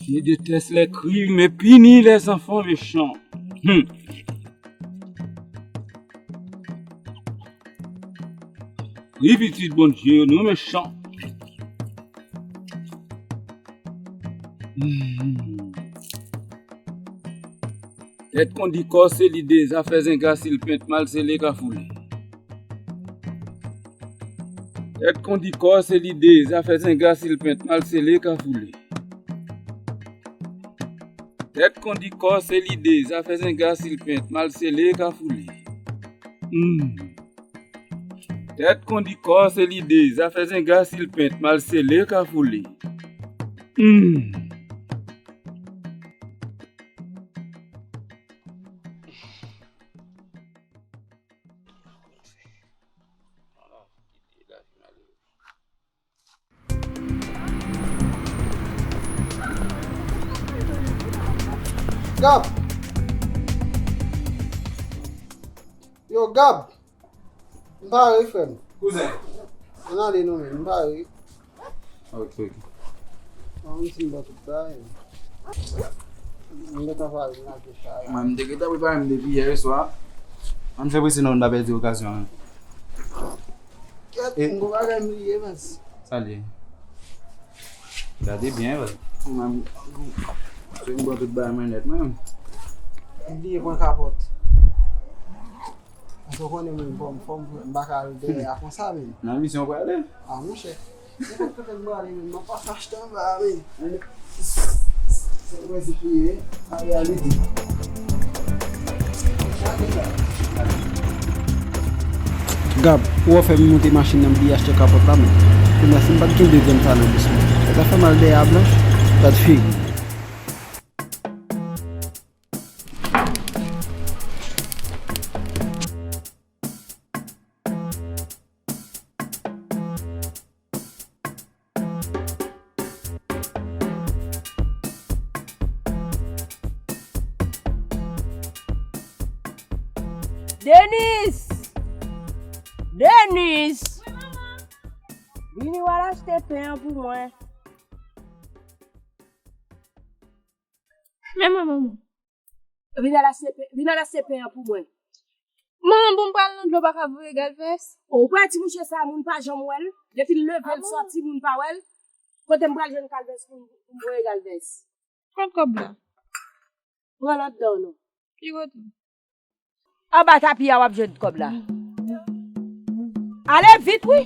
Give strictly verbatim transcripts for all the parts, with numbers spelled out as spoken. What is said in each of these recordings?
Je déteste les crimes et punis les enfants méchants. Hmm. Wi, pitit Bondye yo, nou mechan. Hmm. Tèt kondi kò se lide, zafè zenga silpent, mal sele ka foule. Tèt kondi kò se lide, zafè zenga silpent, mal sele ka foule. Tèt kondi kò se lide, zafè zenga silpent, mal sele ka foule. Hmm. Tèt kondi kò se lide, zafè zenga silpent, mal sele ka foule. Hmm. Gab! Yo, Gab! M pare, frè m. Kouzen. Ann ale non, men, m pare. Ok, ok. An, m fin ba tout bagay. M gentan pare, m lage chay la. Mwen, m te gentan prepare m depi yè swa. Ann fè prese non, n pa pèdi okazyon an. Kèt, e m gon bagay m bliye, baz. Sa l ye? Gade byen, baz. Mwen, m, m pran tout bagay mwen nèt, mwen. M bliye pran kapòt. Paske w konnen mwen fòm, fòm, m pa ka al dèyè a konsa, men. Nan misyon w prale? A, monchè. Nenpòt kote m prale, men, m ap pase achte anba a, men. Se prensip li ye, an reyalite. Gab, ou wè fè m monte machin nan, m bliye achte kapòt la, men. Kounye a, si m pa t gen de grenn sa nan bous mwen, sa ta fè m al dèyè a blanch, sa t fini. Denis! Denis! Vini w al achte pen an pou mwen. Men manman, manman. Vin al achte pen, vin al achte pen an pou mwen. Manman, bon, m pral nan dlo, pa ka voye Galvès. O, ou kwè ti mouche sa, moun pa janm wè l? Depi l leve, l sòti, moun pa wè l? Kote m pral jwenn Galvès pou m, pou m voye Galvès? Kot kòb la? Pran l anndan w non. Ki kote? Anba tapi a w ap jwenn kòb la. Ale vit wi.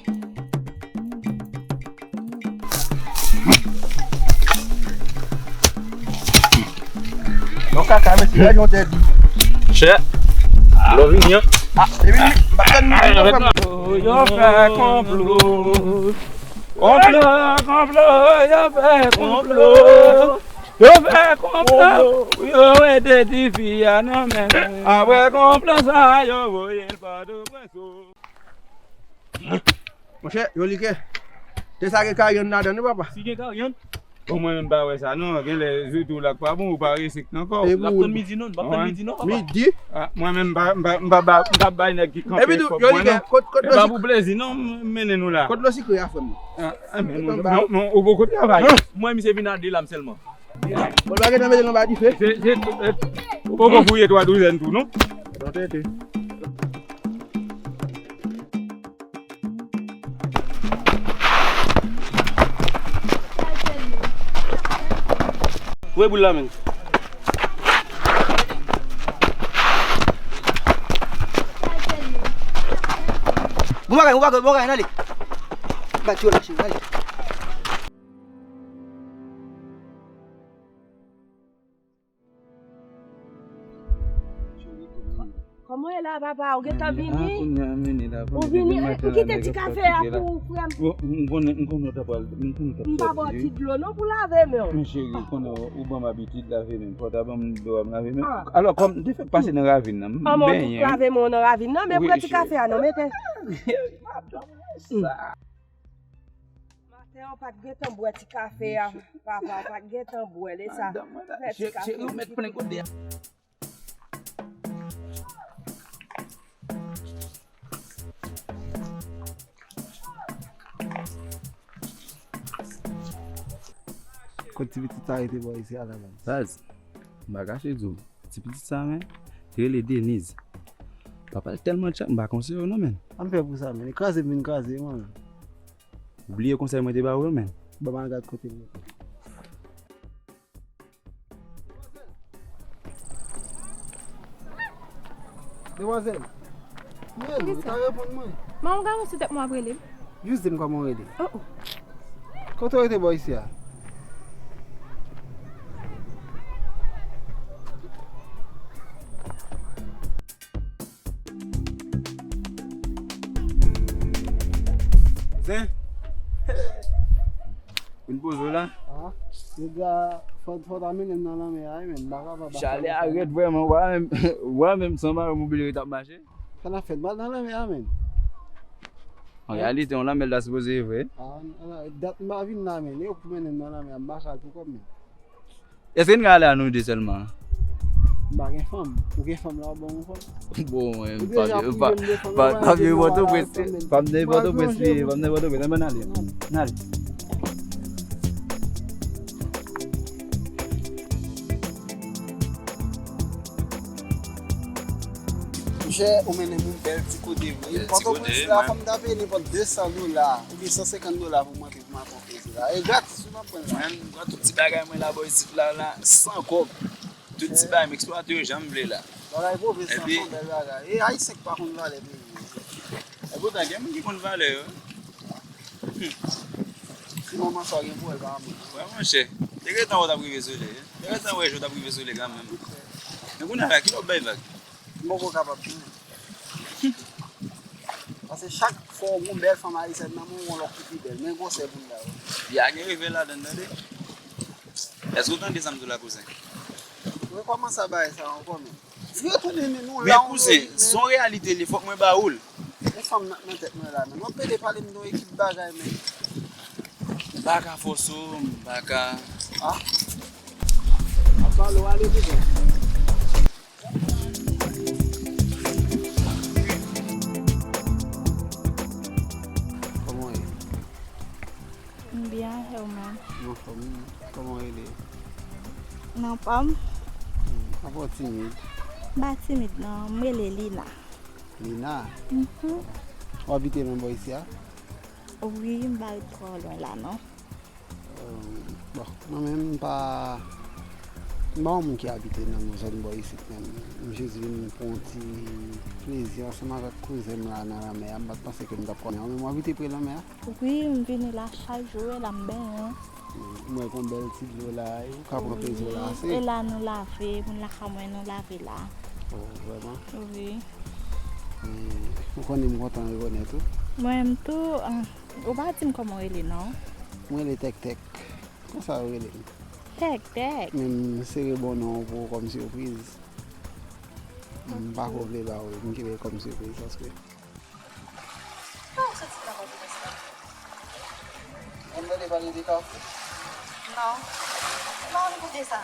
Yon kaka, mesye, gade yon tèt. Chè. Lò vini an. A, epi m pa tann nou. Yo fè konplo. Konplo, konplo, yo fè konplo. Yo fè konplo pou yo rete tifi a nan men. Apre konplo sa, yo voye l Pòtoprens. Monchè, Joliken, te sa gen karyann ladan wi, papa. Si gen karyann? Bon, mwen menm m pa wè sa non, genlè je tou la k pa bon, ou pa resik nan kò w. L ap tann midi non, l ap tann midi non, papa. Midi? A, mwen menm m pa, m pa, m pa, m pa bay nèg ki kanpe kòb mwen non. Epi tou, Joliken, kot, kot lojik? E pa pou plezi non, m mennen nou la. Kot lojik a, frè m? A, a, men non, non, non, ou poko travay. Mwen, misye vin a de lam sèlman. Bon, l pa gentan mete l anba dife. Se, se, e, ou poko fouye twa douzèn tou, non? Bon, tete. Voye boul la, menn. Bon bagay, bon bagay, bon bagay, ann ale. Bat yo la, cheri, ale. Kòman w ye la, papa? Ou gentan vini? Ou vini? Ou kite ti kafe a pou frè m? Bon, m konnen, m konnen w ta pral, m konnen w t ap sòti. M pa ba w ti dlo non pou lave men w. Men cheri, ou konnen ou ban m abitid lave men m. Fò w ta ban m dlo a m lave men m. Alò, kòm m te fèk pase nan ravin nan, m benyen. Lave men w nan ravin nan, men pran ti kafe a non, mete. Maten an, w pa t gentan bwè ti kafe a, papa, w pa t gentan bwè l, e sa. Fè ti kafe. Cheri, ou mèt plen kote a. Fòk ti pitit sa rete bò isi a la, baz. Baz, m pa kache di w, ti pitit sa, men, li rele Deniz. Papa l tèlman tchak, m pa konseye w non, men. Sa m fè pou sa, men? E kraze m vin kraze, mwen. Ou bliye konsèy mwen te ba w yo, men. Ban m al gad kote m ye. Demwazèl, ki rele w? Ou ta reponn mwen. Manman, w gade sou tèt mwen ap rele m. Jis di m kòman w rele. Oh, oh. Kote w rete bò isi a? Zen. Vin poze w la. Ah, nèg la, fò, fò ta mennen m nan lanmè a, wi, men m pa kapab. Chalè a rèd vrèman, w pa menm, w pa menm san mayo m oblije ret ap mache. Sa n ap fè, n pral nan lanmè a, men. An reyalite, yon lanmè l ta sipoze ye vre. Ah, dat m pa vin la, men. E yo k pou mennen m nan lanmè a, m pa ka al pou kò m, men. Èske n ka ale a nou de sèlman? M pa gen fanm. Ou gen fanm la, w ban m yon fanm. Bon, mwen, m pa vye, pa, pa, pa vye Pòtoprens, pa m nan Pòtoprens li ye, pa m nan Pòtoprens. Ann ale, ann ale. Monchè, ou mennen m yon bèl ti kote vre. Pòtoprens la, fò m ta peye nenpòt de san dola oubyen san senkant dola pou m antre pou m al pran plezi la. E gratis wi m ap pran la. Mwen, m pran tout ti bagay mwen la bò isit la, la, san kòb. Tout ti bagay, m eksplwate yo jan m vle la. Bagay pwovens lan se yon bèl bagay. E Ayisyen k pa konn valè peyi yo. E poutan, gen moun ki konn valè yo. Si manman sa w gen pou wè l pa mwen. Wè, monchè. Te gentan wè w t ap rive sou li. Te gentan wè jò w t ap rive sou li kanmenm. Men kounye a la, kilè w bay vag? M poko kapab di. Paske chak fwa w gen yon bèl fanm ayisyèn nan men w, yon lòt ki pi bèl. Men gwosè bounda yo. Pi a gen revè ladann, tande. Èske w tande sa m di w la, kouzen? Ou rekòmanse a bay sa ankò, men. Vye tounen men nou la. Men kouzen, se yon reyalite li, fòk mwen ba ou l. E fanm nan, nan tèt mwen la, men. W ap pede pale m de yon ekip bagay, men. M pa ka fòse w, m pa ka. Ah. Ap pale w ale, kouzen. Kòman w ye? M byen, e ou menm? M anfòm wi. Kòman w rele? M anfòm. Hmm, apa w timid? M pa timid non, m rele Lina. Lina? Mhm. W abite menm bò isi a? Wi, m pa ret twò lwen la non. Bon, mwen menm m pa, m pa yon moun ki abite nan yon zòn bò isit menm. M jis vin pran yon ti plezi ansanm avèk kouzen m la nan lanmè a. M pa t panse ke m t ap konnen. Ou menm w abite pre lanmè a? Wi, m vini la chak jou, e la m benyen. M wè gon bèl ti dlo la, ou ka pran plezi w la ase. E la nou lave, moun lakay mwen nou lave la. Oh, vrèman? Wi. E, ou konnen m kontan rekonèt ou. Mwen menm tou, ah, ou pa di m kòman w rele non. Mwen rele Tèk Tèk. Konsa yo rele m. Tèk Tèk. Men m sere bon non pou ou kòm sipriz. M pa ko vle ba ou, m kenbe kòm sipriz paske. Sa w soti nan Pòtoprens la? Ou konn tande pale de Kafou? Non. Non, m koute sa.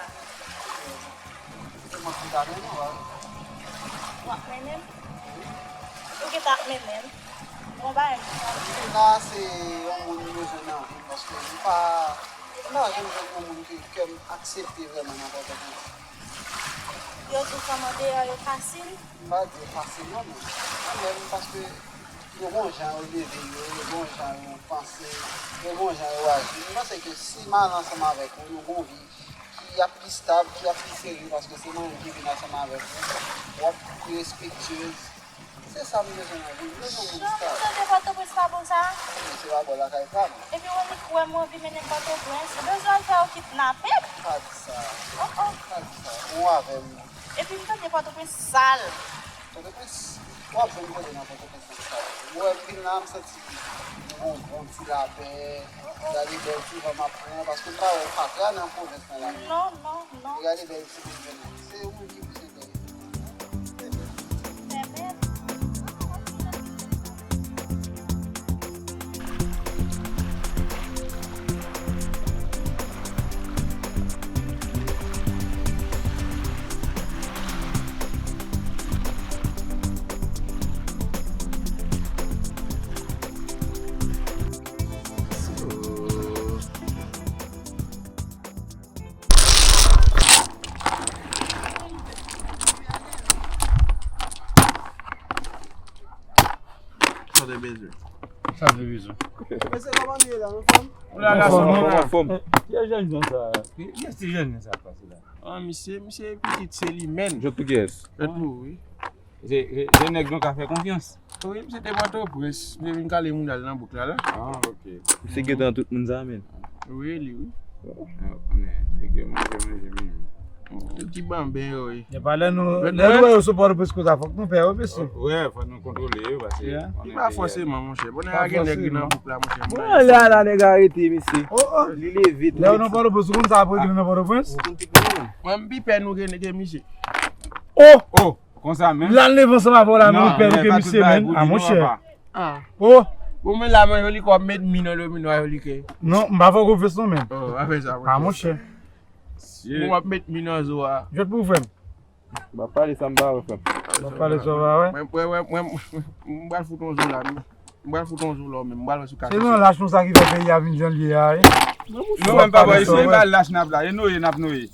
Se mwen ki ta mennen w, wi. W ap mennen m? Ou gentan ap mennen m? Bon bagay. Vin la, se yon moun m bezwen nan vi m, paske m pa, m pa janm jwenn yon moun ke kè m aksepte vrèman nan Pòtoprens. Yo di fanm andeyò yo fasil? M pa di yo fasil non, men kanmenm, paske yo gon jan yo leve yo, yo gon jan yo panse, yo gon jan yo aji. M panse ke si m ale ansanm avèk ou, nou gon vi ki ap pi stab, ki ap pi serye, paske se mwen menm ki vin ansanm avèk ou. W ap pi respektyez. Se sa m bezwen nan vi m. M bezwen yon moun stab. Jan m tande Pòtoprens pa bon sa? Men se pa bò lakay pa m. Epi w annik wè m anvi mennen m Pòtoprens. Ou bezwen al fè yo kidnape? Pa di sa. Oh, oh. Pa di sa. Ou avè m. Epi m tande Pòtoprens sal. Pòtoprens, w ap jwenn kote nan Pòtoprens k sal. Ou wè m vin la, m santi m gon bon ti lapè. Gade bèl ti van m ap pran, paske m pa wè fatra nan pwovens nan la. Non, non, non. Gade bèl ti van m gen la. Se ou menm ki plis enterese. Mwen se kòman nou ye la, anfòm? Ou la, la, anfòm, anfòm. Ki jèn jan sa? Ki, ki ti jèn jan sa pase la? Ah, misye, misye pitit, se li menm. Jòt pou kiyès? Jòt pou ou, wi. Se, se, se nèg nou ka fè konfyans. Wi, misye te Pòtoprens. Misye vin kale mouda l nan bouk la, la. Ah, ok. Misye gentan tout moun sa, menm. Wi, li, wi. Ah, konnen, nèg yo manje, manje, menm. Ti banben yo, wi. E pa lè nou, lè nou wè yo sou Pòtoprens konsa, fòk nou pè yo, mesye. Wi, fòk nou kontwole yo, paske... Li pa fòseman, monchè. Bon, nèg a gen nèg li nan bouk la, monchè. Bon, lè a la, nèg arete, mesye. Oh, oh. Li leve tou. Lè yo nan Pòtoprens, ou konn sa ap regle nan Pòtoprens? Mwen, m pi pè nou ke, ke misye. Oh! Oh! Konsa menm? L al leve ansanm avè w la, men ou pè nou ke misye, menm. Ah, monchè. Ah. Oh! Bon, men la, men, yo li kò met mi nan domino a, yo li ke. Non, m pa fè konfyans non, menm. Oh, pa fè sa, monchè. Ah, monchè. Bon, m ap met mi nan zo a. Jwèt pou ou, frè m. M ap pale sa m pa wè, frè m. M ap pale sa w pa wè. Mwen, mwen, mwen, mwen, m pral fout yon zo la, m pral fout yon zo la, men m pral wè si w ka... Se nan lach nou sa ki fè peyi a vin jan l ye a, wi. Nou menm pa bò isi, se pa lach n ap la, e noye n ap noye.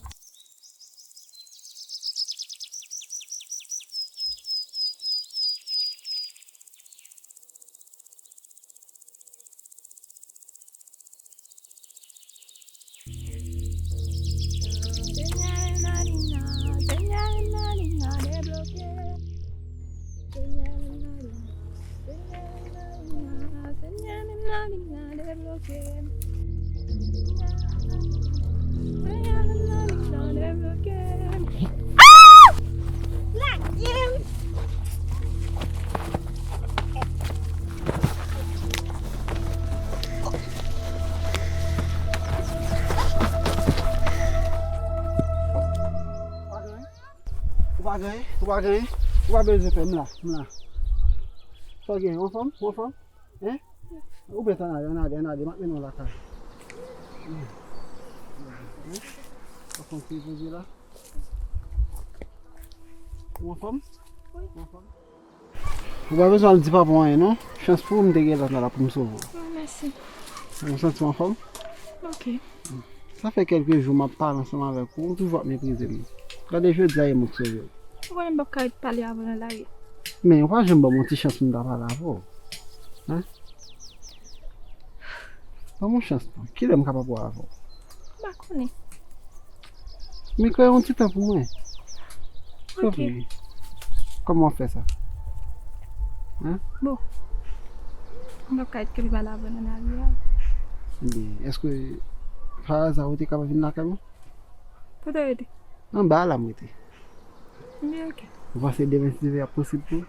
Ou pa gen anyen? Ou pa gen anyen? Ou pa bezwen pè, m la, m la. Sa w gen, ou anfòm? Ou anfòm? Hein? Ou bèt, ann ale, ann ale, ann ale, m ap mennen w lakay. Hein? Ou anfòm, ki poze la? Ou anfòm? Wi. Ou anfòm? Ou pa bezwen al di papa w anyen non. Chans pou ou m te gen lòt la pou m sove w. Wi, mèsi. Ou santi w anfòm? Ok. Sa fè kèlke jou m ap pale ansanm avèk ou, ou toujou ap meprize m. Gade jodi a e mwen k sove w. Ou konnen m p ap ka ret pale avè w nan lari. Men ou pa janm ban m yon ti chans pou m ta pale avè w. Hein? Ban m yon chans non. Kilè m kapab wè avè w? M pa konnen. Men kreye yon ti tan pou mwen. Tanpri. Kòman w ap fè sa? Hein? Bon. M p ap ka ret kenbe pale avè w nan lari a. Ebyen, èske pa aza ou te kapab vin lakay mwen? Kote w rete? Anba a la m rete. Ebyen, ok. Ou panse demen size ap posib pou ou?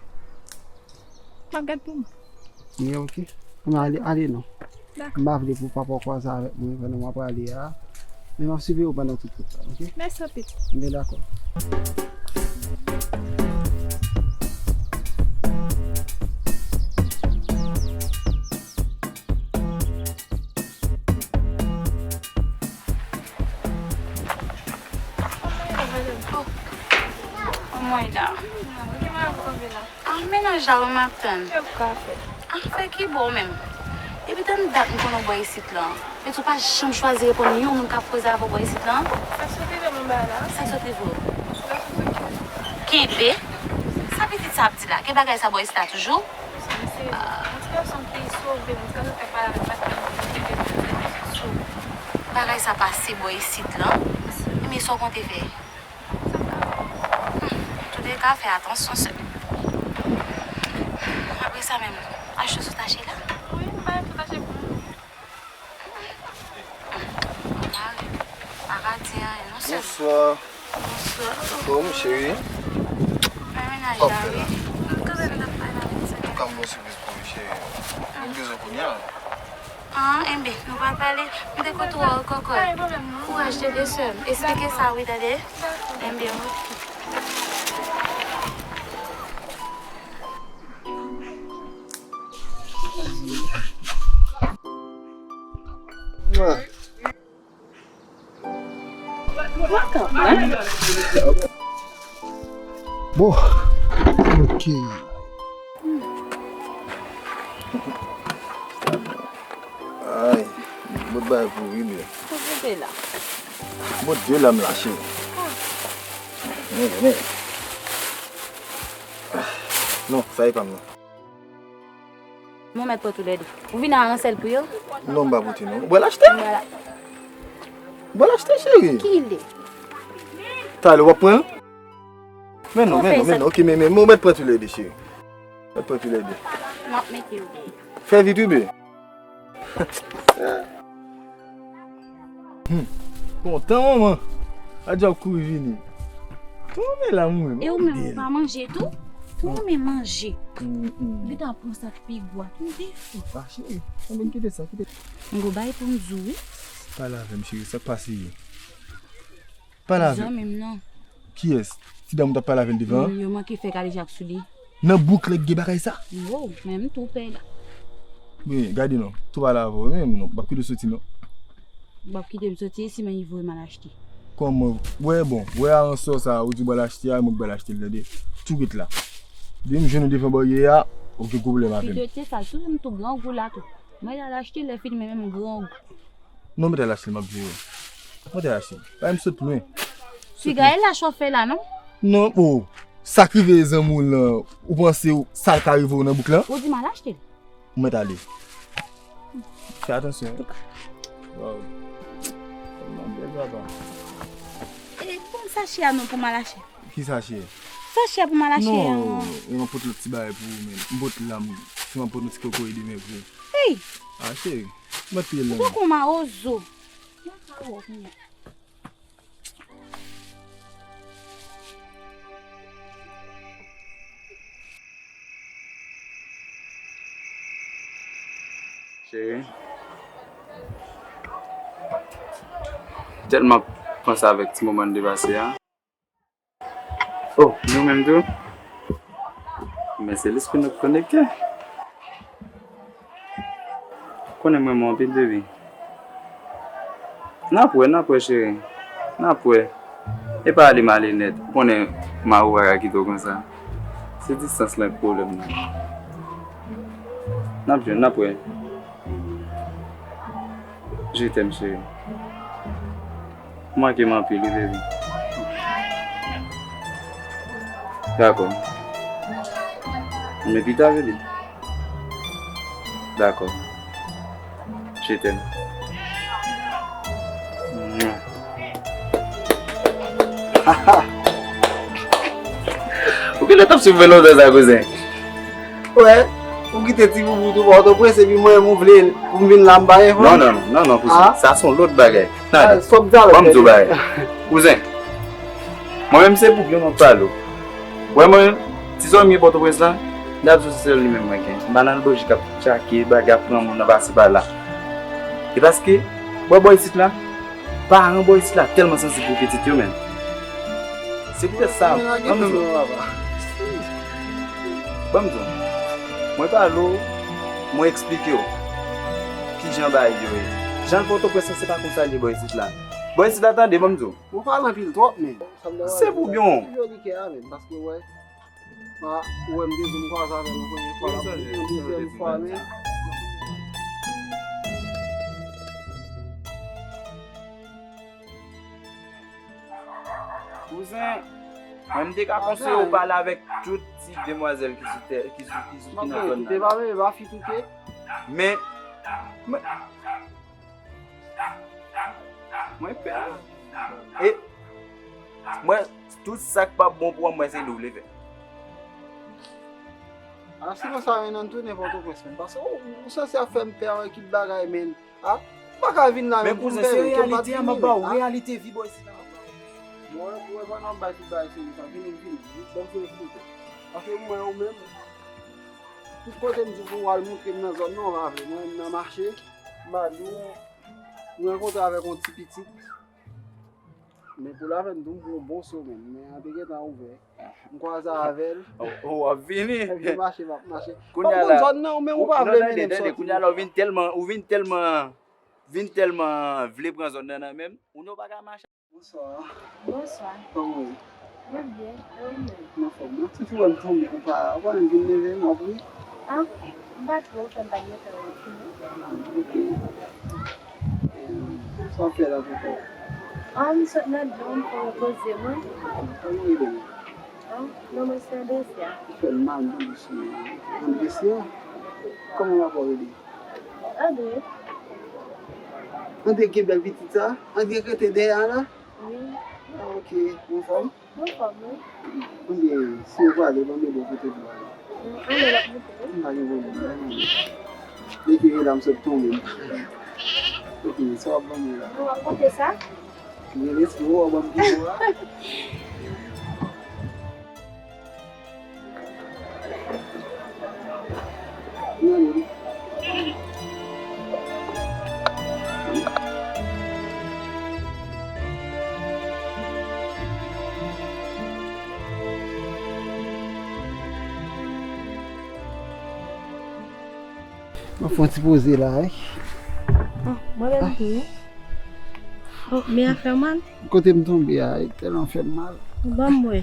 M ap gad pou mwen. Ebyen, ok. Ann ale, ale non. Dakò. M pa vle pou papa w kwaze avèk mwen pandan m ap prale a. Men m ap siveye w pandan tout wout la, ok? Mèsi anpil. Ebyen, dakò. Oh, mwen la. Ah, mennaj la, ou m ap tann. Sa w ka fè? Ah, fè ki bò menm? Depi tann dat m konnen w bò isit lan. Men tou pa janm chwazi reponn yon moun k ap koze avè w bò isit lan. Sa k sot rive m anba la? Sa k sot rive w? Kenbe. Sa pitit sa ap di la? Gen bagay sa bò isit la toujou? Sa se yon ti gason ki sove m, ti gason k ap pale avèk patnè m, ki kenbe m sou. Bagay sa pase bò isit lan. Men sa w konte fè? Sa m ka fè? Antouleka, fè atansyon, sè. Apre sa menm, achte sou tache la. Wi, m bay tout tache pou mwen. Mari, pa ka di anyen non, sè. Bonswa. Bonswa. Anfòm, cheri? Mwen mennaj la, wi. M konnen nou t ap pale avèk sè. Ou ka m gon sipriz pou ou, cheri. Ou bezwen kounye a? Ah, enben, nou pral pale. M te kontan wè w, kòkòt. Pa gen pwoblèm, non. Kouraj, tande, sè m. Esplike sa, wi, tande. Dakò. Enben, ok. Bon, ok. Ay, bòt bagay pou wi byen. Pou kote la? Bòt de la m lache. Men, men. Non, sa e pa m non. Mwen mèt pran toulède. Ou vin a ansèl pou yo? Non, m pa pote non. Ou pral achte? Vwala. Ou pral achte, cheri? Kilè? Talè w ap pran l? Men non, men non, men non. Ok, men, men, men, ou mèt pran toulède, cheri. Mèt pran toulède. M ap mete yo. Fè vit, wi, bebe. Hmm. Kontan, manman. Adja ap kouri vini. Tou renmen la, mwen. E ou menm, ou pa manje tou? Tou renmen manje. Hmm, hmm. Ou gentan pran sa k pi gwo a. Tou defo. Ah, cheri, anben kite sa, kite. M gon bagay pou m di w, wi. Pale avè m, cheri, sa k pase ye? Pale avè m. Zanmi m nan. Kiyès? Ti dam ou t ap pale avè l devan an? Yo manke fè kadejak sou li. Nan bouk la gen bagay sa? Wow, men m tou pè la. Men, gade non, tou pale avè w, men non, m ap kite w soti non. W ap kite m soti, si men li voye m al achte. Kòman? Wè bon, wè aransò sa ou di w pral achte a, mwen k pral achte l, tande. Tou ret la. Depi m jwenn ou devan baryè a, ou gen pwoblèm avè m. Kite sa, tou m tou grangou la tou. Mwen al achte lè fini, men menm grangou. Non, mwen t al achte l, m ap jere. Mwen t al achte l. Pa m sot lwen. Piga e la chofè la, non? Non, o. Sa k rive zanmi w lan, ou panse w, sa ka rive w nan bouk lan? Ou di m al achte l. Ou mèt ale. Fè atansyon, wi. Waw. Tèlman bèl, papa. E, bon, sachè a non pou m al achte. Ki sachè? Sachè a pou m al achte. Non, an. E, m ap pote lòt ti bagay pou ou, men. M pote lam. Si m ap pote yon ti kokoye demen pou ou. Hey! Ah, cheri. Mwen ap peye l nan men. Ou tankou mawozo. Mwen pa wè w kounye a. Cheri. Tèlman panse avèk ti moman n te pase a. Oh, nou menm tou? Men se lespri nou k konekte. Konnen m renmen w anpil, baby. N ap wè, n ap wè, cheri. N ap wè. E pa ale m ale nèt. Ou konnen mari w pa ka kite w konsa. Se distans lan k pwoblèm nan. N ap jwenn, n ap wè. Je t'aime, cheri. Ou manke m anpil, wi, baby. Dakò. Men pita, baby. Dakò. Je t'aime. Mwa. Ou genlè t ap swiv mwen lontan sa, kouzen. Wè, ou kite ti boubou tou Pòtoprens, epi mwen, m vle pou m vin la, m pa gen fanm. Non, non, non, non, non, kouzen. Ah? Sa se yon lòt bagay. Tande, ah, ban m di w bagay. Kouzen, mwen menm se pou byen mwen pale w. Wè mwen, ti zanmi Pòtoprens lan, n ap di w se sèl li menm mwen gen. M pa nan lojik ap tchake, bagay ap pran moun nan pase pa la. E paske, bò bò isit la, paran bò isit la tèlman sansib pou pitit yo, menm. Se poutèt sa, ban m di w, ban m di w, mwen pale w, mwen eksplike w kijan bagay yo ye. Jan Pòtoprens lan, se pa konsa l ye bò isit la. Bò isit la, tande, ban m di w. Ou pale anpil twòp, men. Se pou byen. Toujou li kè a, men, paske, wè, pa, ou wè m te di m kwaze avè l yon premye fwa, yon dezyèm fwa, men. Kouzen, mwen m te ka konseye w pale avèk tout ti demwazèl ki sou tè, ki sou, ki sou, ki nan zòn nan. Te pa menm, e pa fi tou ke. Men, men, mwen pè. E, mwen, tout sa k p ap bon pou mwen, se li w vle fè. A, si konsa, men, ann tounen Pòtoprens, men. Paske ou, ou sanse ap fè m pè yon ekip bagay, men. A, m pa ka vin la menm pou m pè, men ke m pa t vini, men. Men kouzen, se reyalite a, m ap ba w reyalite vi bò isit la. Mwen, mwen, pandan w bay tout bagay serye sa, vini, vini. Ban m fè eksplike. Paske mwen, ou menm, tout kote m di w pou w al montre m nan zòn nan, w pa vle. Mwen, m nan mache, m pa di w, m rankontre avèk yon ti pitit. Men pou la fè m di w, m pran yon bon semèn. Men an te gentan ouvè. M kwaze avè l. Ou, ou ap vini. Epi mache, m ap mache. Kounye a la, zòn nan, ou menm ou pa vle mennen m sòti. Kounye a la, ou vin tèlman, ou vin tèlman, vin tèlman vle pran zòn nan nan men m, ou nou pa ka mache. Bonswa. Bonswa. Kòman w ye? Mwen byen, e ou menm? M anfòm. Mwen ti tou wè m tonbe, ou pa, ou pa menm vin leve m, w ap ri. Ah, m pa tro, fè m pa gen tan wè fini. Ah, ok. E, sa w fè la, papa? Ah, m sot nan dlo, m pou repoze mwen. Kòman w rele w? Ah, non mwen se Andresia. Ou fè m mal, Andresia. Andresia? Kòman papa w rele? Andre. Andre ki bèl pitit sa? Andre k rete dèyè a la? Wi. Ah, ok. Ou anfòm? Mwen anfòm, wi. Ebyen, si w prale, ban m ede w pote dlo a. Mm, ale, l ap monte, wi. M pa gen pwoblèm, ban m ede. Depi la, m sot tonbe. Ok, sa w ap ban mwen la? Mwen ap pote sa. Gen lespri, w ap ban m dlo a. Mwen fè yon ti poze la, wi. Ah, mwen menm tou, wi. Oh, men an fè w mal? Kote m tonbe a, li tèlman fè m mal. Ban m wè.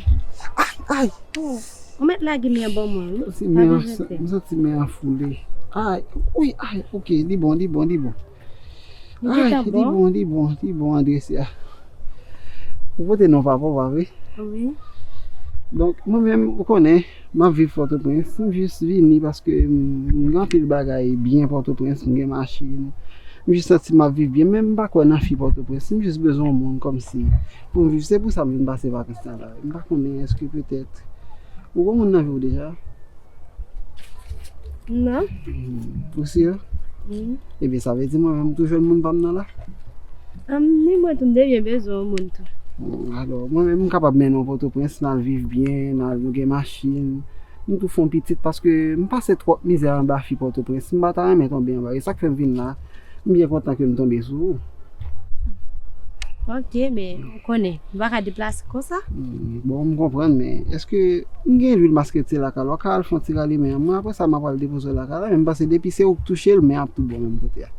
Ay, ay! Oh, ou mèt lage men an ban mwen, wi. Santi men an, m santi men an foule. Ay, wi, ay, ok, li bon, li bon, li bon. Li gentan bon? Ay, li bon, li bon, li bon, André, se a. Ou pote non papa w, pa vre? Wi. Donk, mwen menm, ou konnen, m ap viv Pòtoprens. M jis vini paske m, m gen anpil bagay byen Pòtoprens, m gen machin. M jis santi m ap viv byen, men m pa kwè nan fi Pòtoprens. M jis bezwen yon moun kòmsi pou m viv. Se pou sa m vin pase vakans la la. M pa konnen èske petèt ou gen moun nan vi w deja? Non. Hmm, ou si? Wi. Ebyen, sa vle di mwen menm m tou jwenn moun pa m nan la? Am, ni mwen tou, m te byen bezwen yon moun tou. Hmm, alò, mwen menm m kapab mennen w Pòtoprens, n al viv byen, n al, nou gen machin. M tou fè yon pitit paske m pase twòp mizè anba fi Pòtoprens. M pa ta renmen tonbe anba. E sa k fè m vin la. M byen kontan ke m tonbe sou ou. Ok, men ou konnen, m pa ka deplase konsa. Hmm, bon, m konprann, men èske m gen lwil masketi lakay la? W ka al fè yon ti rale men an. Mwen, apre sa, m ap al depoze w lakay la, men m panse depi se ou k touche l, men ap tou bon menm kote a.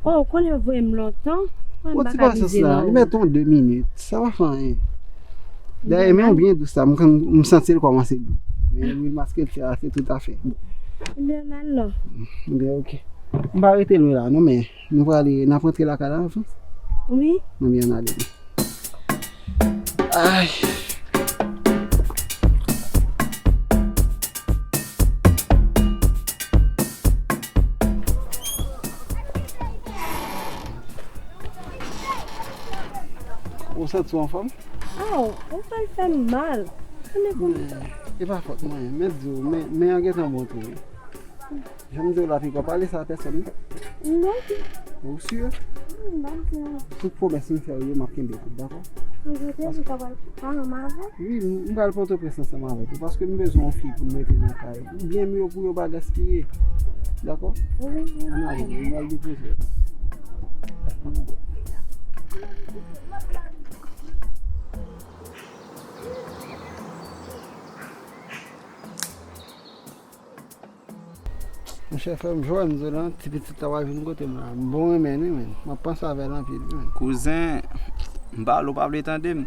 Oh, ou konnen w voye m lontan. Mwen, m pa ka vize non. Li mèt yon de minit. Sa pa fè anyen. Dayè, men w byen dous la. M, m santi l kòmanse dou. Men lwil masketi a, se tout afè. Ebyen, n al non. Ebyen, ok. M pa rete lwen la, non, men nou prale, n ap rantre lakay la, anfen. Wi. Ebyen, n ale. Ay. Ou santi w anfòm? Aw, ou fè l fè m mal. Tande pou mwen. E pa fòt mwen, men di w, men, men an gentan bon tou wi. Jan m di w la, piko, pale sa a pèsòn, non? Non. Ou si? M pa di non. Tout pwomès m fè w yo, m ap kenbe tout, dakò? Toujou te di w ta pral pa ansanm avè m? Wi, m, m pral Pòtoprens ansanm avèk ou, paske m bezwen yon fi pou m rete nan kay. Byen m yo pou yo pa gaspiye. Dakò? Wi, wi. Ann ale, m pral depoze w. Monchè, frè m Joel, m di w lan, ti pitit la pral vin kote m la. M bon renmen li, men. M ap panse avè l anpil, wi, men. Kouzen, m pale, w pa vle tande m.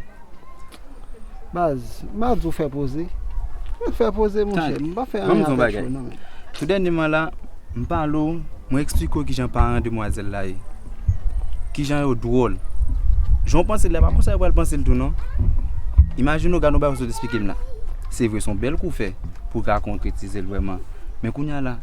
Baz, m pa di w fè poze. Mwen fè poze, monchè. M pa fè anyen avèk yo, non, men. Tou dènyèman la, m pale w, mwen eksplike w kijan paran demwazèl la ye. Kijan yo dwòl. Jan w panse l la, pa konsa yo pral panse l tou, non. Imajine w gade yon bagay w sot esplike m la. Se vre, se yon bèl kou w fè pou w ka konkretize l vrèman. Men kounye a la,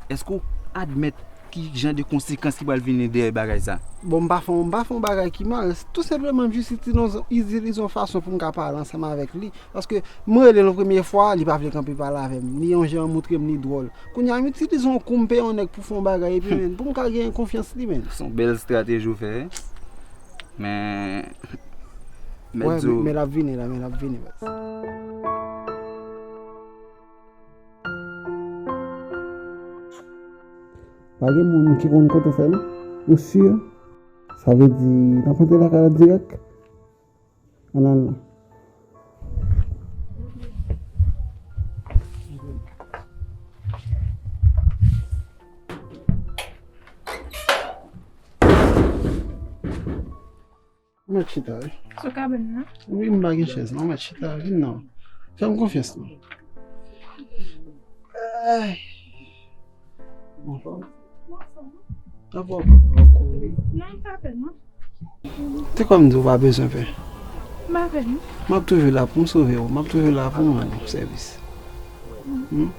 èske w admèt ki jan de konsekans ki pral vini dèyè bagay sa? Bon, m pa fè, m pa fè yon bagay ki mal. Tou senpleman, m jis itilize, itilize yon fason pou m ka pale ansanm avèk li. Paske m rele l yon premye fwa, li pa vle kanpe pale avè m. Li yon jan moutre m li dwòl. Kounye a, m itilize yon kou, m peye yon nèg pou fè yon bagay, epi, men, pou m ka genyen konfyans li, men. Se yon bèl estrateji w fè, wi. Men, men, men l ap vini la, men l ap vini, baz. Pa gen moun ki konn kote w fè, non? Ou si? Sa vle di, n ap rantre lakay la dirèk? Ann al non. Ou mèt chita, wi. Sou kabann nan? Wi, m pa gen chèz, non. Ou mèt chita, vin non. Fè m konfyans, non. Ay. Ou anfòm? Anfòm. Anfòm. Non, m pa pè, non. Te kwè m di w pa bezwen pè. M pa pè, non. M ap toujou la pou m sove w. M ap toujou la pou m rann ou sèvis. Hmm?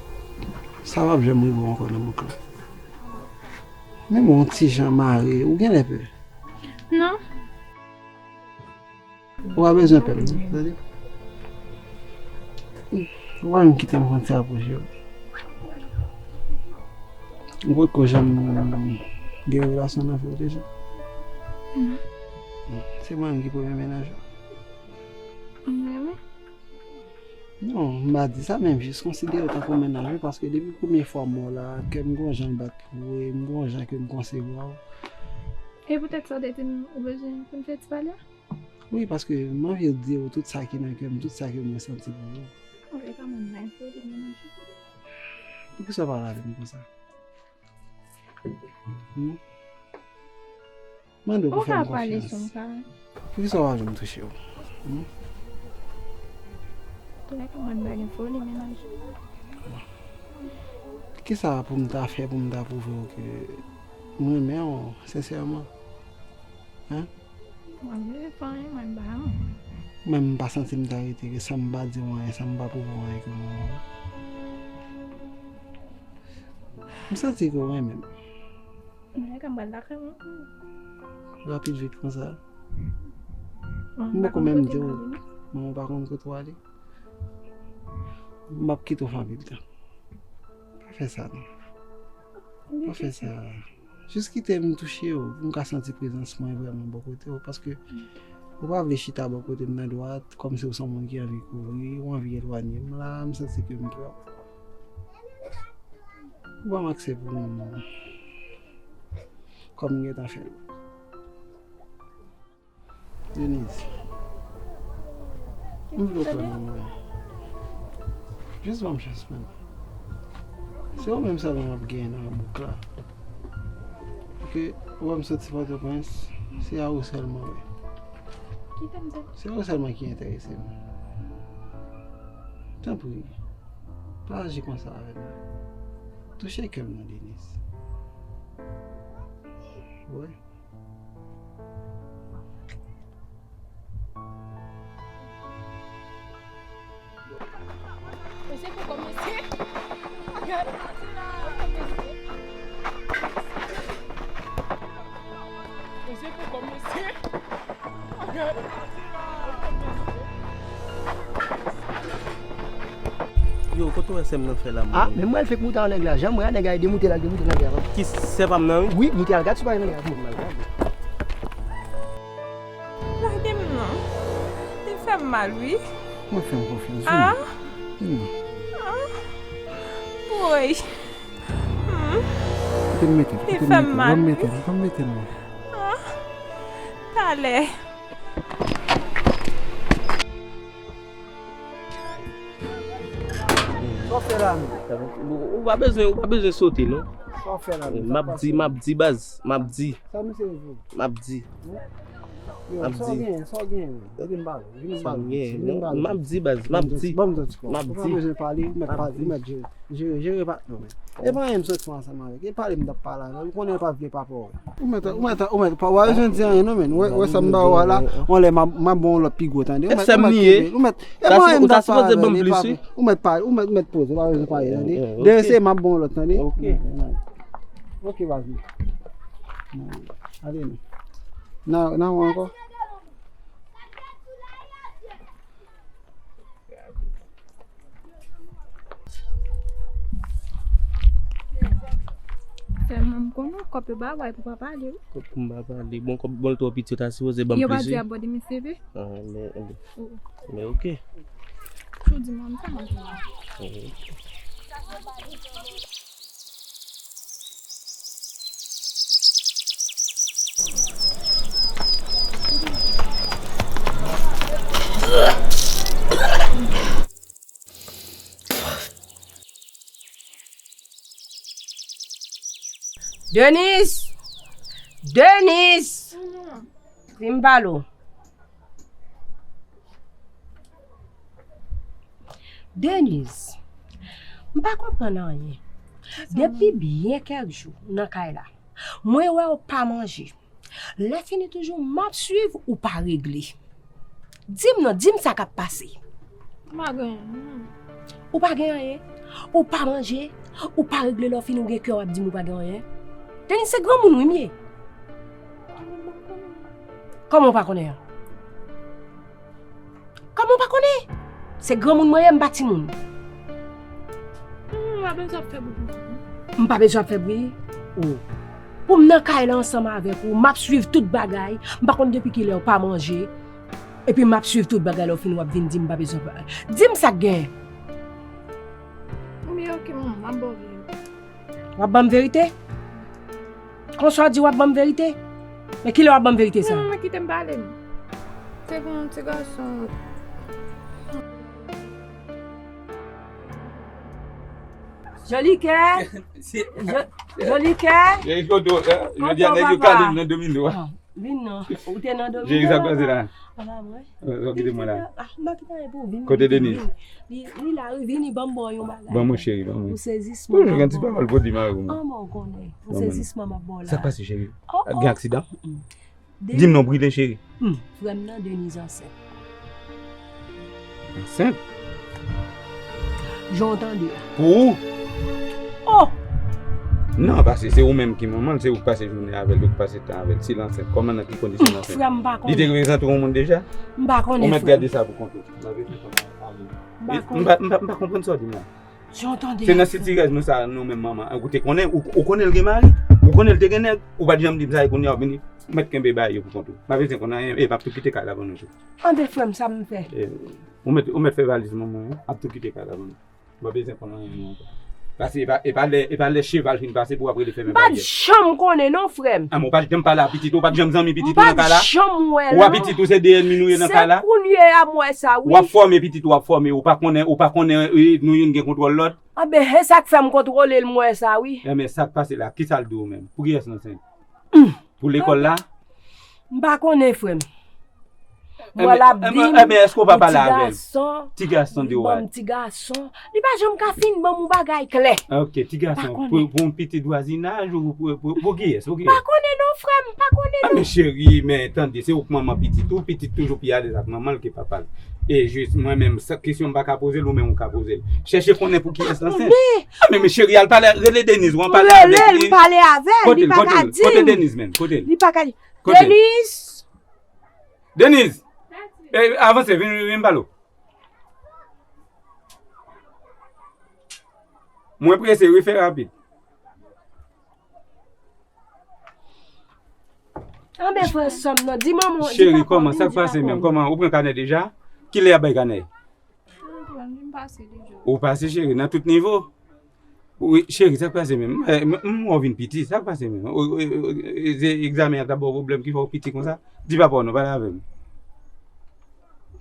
Sa p ap janm rive w ankò nan bouk la. Menm yon ti jan mare, ou genlè pè. Non. Ou pa bezwen pè m, non. Tande. Ou pa menm kite m konn sa pou jwe. Ou potko janm gen relasyon nan vi w deja? Non. Se mwen menm ki premye mennaj ou? Mwen menm? Non, m pa di sa, men m jis konsidere w tankou mennaj ou, paske depi premye fwa m wè w la, kè m gon jan l bat pou ou, e m gon jan ke m konsevwa w. E poutèt sa w te di m ou bezwen pou n fè ti pale a? Wi, paske m anvi di w tout sa ki nan kè m, tout sa ke mwen santi pou ou. Ou vle pa mwen bay foli mennaj ou? Poukisa w pale avè m konsa? Hmm? Mande w pou fè m konfyans. Poukisa w pa vle m touche w? Hmm? Ou vle pa mwen bay foli mennaj ou? Kisa pou m ta fè pou m ta pwouve w ke m renmen w sensèman? Hein? Mwen vle fè anyen, mwen ba anyen. Mwen menm m pa santi m ta rete ke san m pa di w anyen, san m pa pwouve w anyen ke mwen renmen w. M santi ke w renmen m. Mwen ka m pral lakay mwen. Rapid vit konsa. M poko menm di w, mwen pa konn kote w ale. M ap kite w fè anpil tan. Pa fè sa non. Pa fè sa. Jis kite m touche w pou m ka santi prezans mwen vrèman bò kote w, paske ou pa vle chita bò kote m nan dwat, kòmsi w se yon moun ki anvi kouri, ou anvi elwanye m la, m santi ke m pè. Ou ban m aksè pou m, kòm m gentan fè l. Denise, m vle w kwè nan mwen. Jis ban m chans mwen. Se ou menm sèlman m ap genyen nan bouk la. Paske ou wè m soti Pòtoprens, se a ou sèlman mwen. Se ou sèlman ki enterese m. Tanpri, pa aji konsa avè m. Touche kè m non, Denise. Ou wè? Mesye pou kòmanse. Mesye pou kòmanse. Yo, kote w wè sè m nan fè la, mwen? Ah, men mwen fèk moute an nèg la. Jan mwen a nèg la demoute la, demoute nèg la. Ki sè pa m nan, wi? Wi, moute al gad si pa nèg la. Lage m non. Li fè m mal, wi. Mwen fè m konfyans, wi. Ah. Ah. Woy. Hmm. Kite m mete l, kite m mete l. Ban m mete l, ban m mete l non. Ah. Talè. Sa w fè la menm? Ou pa bezwen, ou pa bezwen sote non. Sa w fè la menm? M ap di, m ap di baz, m ap di. Sa misye vle? M ap di. M ap di. Sa w genyen, sa w genyen menm? Vin pale, vin pale. M ap di baz, m ap di. M ap di. Ou pa bezwen pale, ou mèt pale, ou mèt jere. Jere, jere pa non men. E pa anyen m soti ansanm avèk. E pale m t ap pale avè l. Ou konnen l pa vle papa w. Ou mèt, ou mèt, ou mèt pa, ou pa bezwen di anyen non men. Wè, wè sa m ba ou a la, yon lè m ap, m ap ba w lòt pi gwo tande. Ou mèt, ou mèt kenbe, ou mèt, e pa anyen m t ap pale avè l, e pa vre. Ou mèt pale, ou mèt, ou mèt poze, ou pa bezwen pale tande. Dèyè se m ap ba w lòt tande. Ok, vas-y. Ale non. Nan, nan ou ankò? Sèlman m konnen kòb yo pa bay pou pa pale wi. Kòb pou m pa pale. Bon, kòb, bon, l twò piti, yo ta sipoze ban m plis wi. Yo pa di abòde mesye vre? Ah, men, men, men ok. Ou di mwen sa, mwen di mwen. Denise! Denise! Vin m pale w. Denise, m pa konprann anyen. Depi byen kèk jou nan kay la, mwen wè w pa manje. Lè fini toujou m ap swiv ou pa regle. Di m non, di m sa k ap pase. M pa gen anyen non. Ou pa gen anyen? Ou pa manje, ou pa regle lè w fini, ou gen kè w ap di m ou pa gen anyen. Denis, se granmoun wi m ye. Kòman w pa konnen an? Kòman w pa konnen? Se granmoun mwen ye, m pa timoun. Hmm, m pa bezwen ap fè bri pou sa. M pa bezwen ap fè bri? O. Pou m nan kay la ansanm avèk ou, m ap swiv tout bagay. M pa konn depi kilè w pa manje. Epi m ap swiv tout bagay la, w fin w ap vin di m pa bezwen. Di m sa k genyen. Ebyen, oke, manman, m ap ba w verite. W ap ban m verite? Konsa w di w ap ban m verite? Men kilè w ap ban m verite sa? Non, non, kite m pale, non. Se pou yon ti gason. Jolikè. Jo-, Jolikè. Joli kodo, eh, jodi a nèg yo kale m nan domino a. Ah, vin non. Ou te nan domino. Jeri, sa k pase la? Ala mwen. Sa w kite mwen la? Ah, m pa kite anyen pou ou, vin. Kote Deniz? Li, li la, wi, vini, ban m ba w yon bagay. Ban mwen, cheri, ban mwen. Pou sezisman. Toujou gen ti pawòl pou di mari w. Ah, mwen konnen. Pou sezisman m ap ba w la. Sa k pase, cheri? Oh, oh. Gen aksidan? Mm-mm. Di m non, brile, cheri. Hmm, frè m nan, Deniz ansent. Ansent? Jan w tande a. Pou ou? Oh! Non, paske se ou menm ki manman l, se ou k pase jounen avè l, ou k pase tan avè l. Si l ansent, kòman, nan ki kondisyon l ansent? Frè m, m pa konnen. Li te prezante yon moun deja? M pa konnen, frè m. Ou mèt gade sa pou kont ou. M pa, m pa, m pa konprann sa w di m la. Jan w tande a, frè m. Se nan sitirèz nou sa, nou menm manman. Ou te konnen, ou, ou konnen l gen mari, ou konnen l te gen nèg, ou pa t janm di m sa, e kounye a w vini. Ou mèt kenbe bagay yo pou kont ou. M pa bezwen konn anyen, e m ap tou kite kay la ban nou tou. Anben, frè m, sa m fè? E, ou mèt, ou mèt fè valiz manman an, ap tou kite kay la ban nou. M pa bezwen konn anyen non ankò. Paske e pa, e pa lè, e pa lè cheval fin pase pou w ap rele fèmen baryè. M pa t janm konnen non, frè m. A, men ou pa t janm pale a pitit ou, ou pa t janm zanmi pitit ou nan kay la? M pa t janm wè l non. Ou a pitit ou se de ènmi nou ye nan kay la? Se kounye a m wè sa, wi. W ap fòme pitit ou, w ap fòme, ou pa konnen, ou pa konnen, e, nou youn gen kontwòl lòt? Anben, e sa k fè m kontwole l, m wè sa, wi. Enben, sa k pase la, kisa l di w menm? Pou kiyès l ansent? Pou lekòl la? M pa konnen, frè m. Mwen l ap di m, enben, enben, èske w pa pale avè l? Ti gason, ti gason de li ban m ti gason. Li pa janm ka fin ban m yon bagay klè. Ok, ti gason, pou, pou yon pitit vwazinaj ou pou, pou, pou kiyès? Pou kiyès? Pa konnen non, frè m, pa konnen non. Enben, cheri, men tande, se ou k manman pitit ou, pitit toujou pi alèz ak manman l ke papa l. E jis, mwen menm, sa kesyon m pa ka poze l, ou menm ou ka poze l. Chèche konnen pou kiyès l ansent. Anben, men cheri, al pale, rele Deniz, ou an pale avè l. M rele l, m pale avè l, li pa ka di m. Kote l, kote l, kote Deniz menm, kote l? Li pa ka di. Kote l? Deniz! Deniz! E, avanse, vin, vin, vin m pale w. Mwen prese, wi, fè rapid. Anben, frè sè m nan, di manman, di papa w vin di papa w. Cheri, kòman, sa k pase menm? Kòman, ou pran kanè deja? Kilè y ap bay kanè? M pran, m pase deja. Ou pase, cheri, nan tout nivo. Wi, cheri, sa k pase menm? Eh, m, m wè w vin piti, sa k pase menm? O, o, o, o, se egzamen an t ap ba w pwoblèm ki fè w piti konsa? Di papa w non, pale avè m.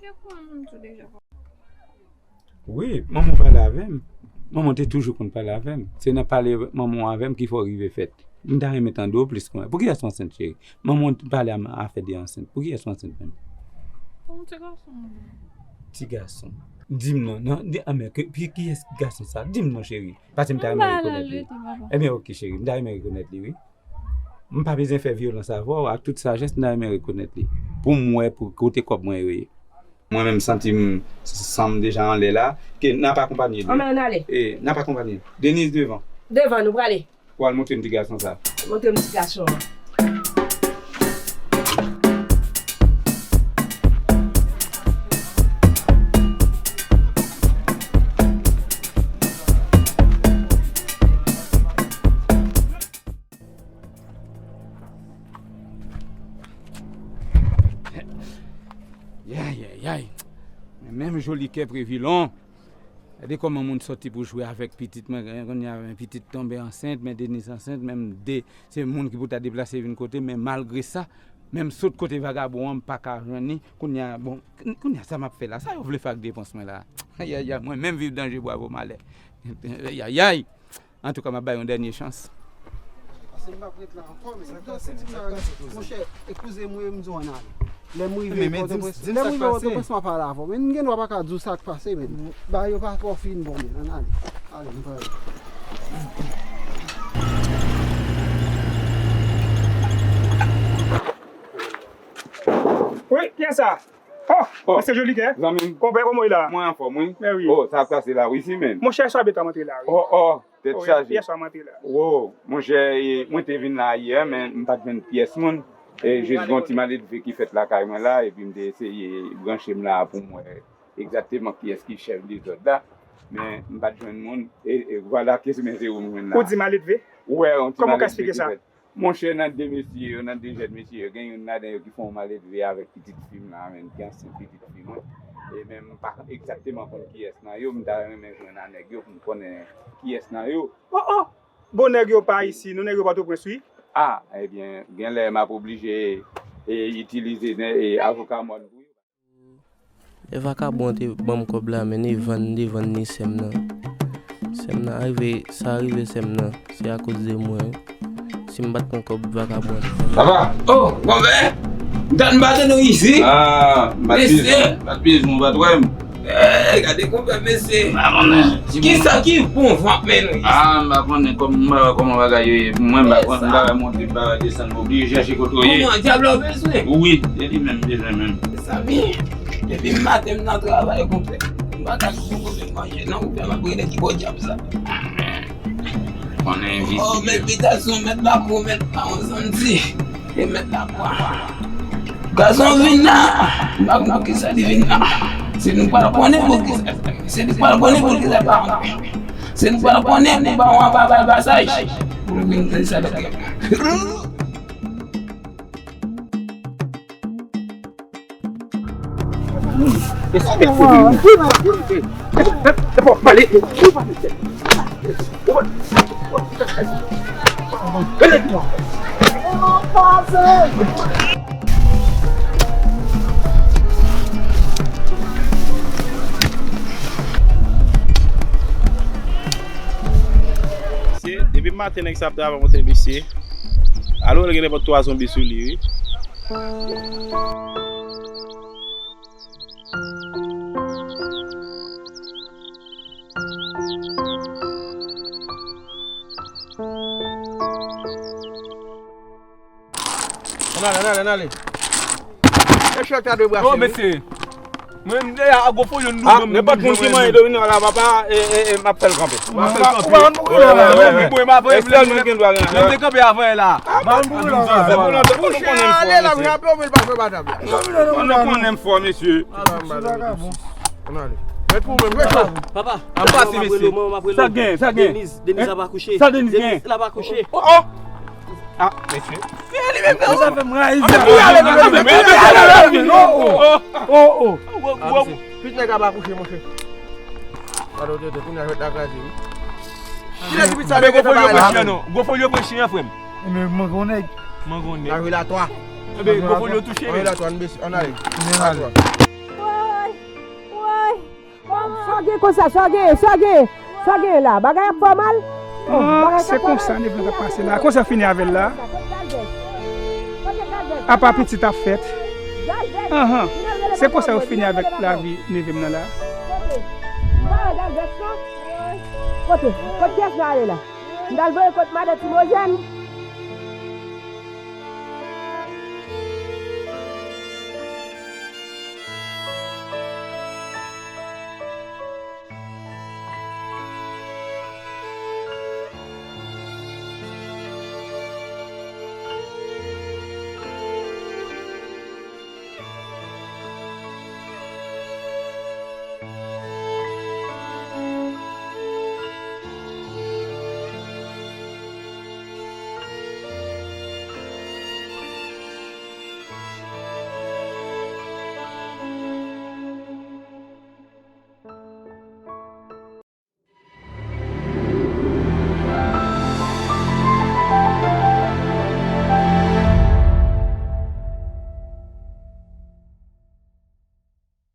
M te konn tou deja. Wi, manman w pale avè m. Manman w te toujou konn pale avè m. Se nan pale manman w avè m ki fè w rive fèt. M ta renmen tande w plis kounye a. Pou kiyès ou ansent, cheri? Manman w pale a m afè de ansent. Pou kiyès ou ansent menm? Pou yon ti gason. Ti gason. Di m non, non, di, a, men, ki, ki, kiyès gason sa? Di m non, cheri. Paske m ta renmen rekonèt li. Ebyen, ok, cheri, m ta renmen rekonèt li, wi. M pa bezwen fè vyolans avè w, ak tout sajès, m ta renmen rekonèt li. Pou m wè pou kote kòb mwen yo ye. Mwen menm, m santi m, san m deja anlè la, ke n ap akonpanye li. Anben, ann ale. E, n ap akonpanye. Deniz devan. Devan, nou prale. Pou al montre m ti gason sa. Montre m ti gason an. Yay, yay, yay. Men menm Jolikè Previlon. Gade kòman moun sòti pou jwe avèk pitit mwen, kounye a, men pitit tonbe ansent, men Deniz ansent, menm de, se moun ki pou ta deplase vin kote, men malgre sa, menm sot kote vagabon an, m pa ka jwenn li, kounye a, bon, kounye a, sa m ap fè la, sa yo vle fè ak depans mwen la? Ayayay, mwen menm viv danje, bwavo, malè. Ayayay. Antouka, m ap bay yon dènye chans. Paske m p ap ret la ankò, men. Sa k pase, sa k pase, kouzen? Monchè, e kouzen m wi, m di w ann ale. Lè m rive Pòtoprens, lè m rive Pòtoprens, m a pale avè w. Men m gen dwa pa ka di w sa k pase, men. Bagay yo pa twò fin bon, men. Ann ale. Ale, m pral. Wi, kiyès sa? Oh, oh, mesye Jolikè. Zanmi m. Konpè, kòman w ye la? Mwen anfòm, wi. Mè wi. Oh, sa ap pase la, wi, si, men. Monchè, sa beta m antre la, wi. Oh, oh, tèt chaje. Yè swa m antre la. Wo, monchè, e, mwen te vin la yè, men m pa t jwenn pyès moun. E jis gen yon ti maledve ki fèt lakay mwen la, epi m te eseye branche m la pou m wè egzakteman kiyès ki chèf dezòd la. Men m pa t jwenn moun. E, e vwala ke se men se ou m jwenn la. Ou di maledve? Ou wè, yon ti maledve ki fèt. Monchè, nan de mesye yo, nan de jèn mesye yo, gen youn ladan yo ki fè yon maledve avèk pitit fi m la, menm, ki ansent pitit fi mwen. E men m pa egzakteman konn kiyès nan yo, m ta renmen jwenn a nèg yo pou m konnen kiyès nan yo. Oh, oh! Bon, nèg yo pa isi, nou nèg yo Pòtoprens, wi. Ah, ebyen, genlè m ap oblije, e, itilize, e, avoka mòn pou yo. Lè vakabon an te ban m kòb la, men li vann, li vann ni sè m nan. Sè m nan rive, sa rive sè m nan, se akoz de mwen, wi. Si m pa t pran kòb vakabon an te fè m. Papa! Oh, konpè! M tann pa tande w isi. Ah, m pa t bezwen, m pa t bezwen, w pa t wè m. Eh, gade konpè mesye. M pa konnen. Kisa ki bon van k mennen nou isi? Ah, m pa konnen kòm, m pa wè kòman bagay yo ye. Mwen, m pa konnen, m pa wè monte, m pa wè desann, m oblije chèche kote w ye. Kòman dyab la w bezwen? Wi, se li menm m bezwen menm. Mezanmi, depi maten m nan travay, konpè. M pa ka jwenn yon kote manje non, konpè, m ap rele ki bò dyab sa. Konnen envizib. Oh, mèt bitasyon, mèt lakou, mèt mawon santi. E mèt lakwa. Gason vin la. M pa konn poukisa li vin la. Se nou pral konnen poukisa. Se nou pral konnen poukisa pa antre. Se nou pral konnen pou bawon an pa ba l pasaj. Pou l vin di sa lòt yo. Mesye, depi maten nèg sa ap travay monte mesye. Alò, l gen nenpòt twa zonbi sou li, wi. Ann ale, ann ale, ann ale. E chèf ta de brase. Oh, mesye. Mwen, m te a gwo fo yo nou. Ah, nenpòt moun ki manje domino la, papa, e, e, e, m ap fè l kanpe. M ap fè l kanpe. Ou pa konn pou ki lè la. Wi, wi, wi. Sèl moun ki gen dwa gen. Lè m te kanpe avan la. M pa konn pou ki lè la. Mouche, ale la, m raple w, men l pa fè batap la. Nou konnen m fò, mesye. Ann ale. Mèt pou mwen, mwen cho. Papa, m pase, mesye. Sa gen, sa gen. Deniz, Deniz la pa kouche. Sa Deniz gen? Deniz la pa kouche. Oh, oh. Ah, mesye. Se li menm nan. Sa fè m rayi. Oh, oh. Pit nèg la pa kouche, monchè. Gade w tete, kounye a jwèt la kraze, wi. Kilès pit sa nèg yo fè bagay la? Gwo fo yo pran chen an, frè m. Ebyen, manke yon nèg. Manke yon nèg. Lave la twa. Ebyen, gwo fo yo touche. Lave la twa, ann bese, ann ale. Ann ale. Woy, woy. Sa gen konsa, sa gen, sa gen, sa gen la. Bagay ap fè w mal. Oh, ah, bagay se konsa nèg la t ap pase la. Konsa fini avè l la. Apa pitit ap fèt. Anhan. Se konsa yo fini avèk lavi neve m nan la. Kote? Kot pyès nan ale la? M t al voye kot madan Timojèn.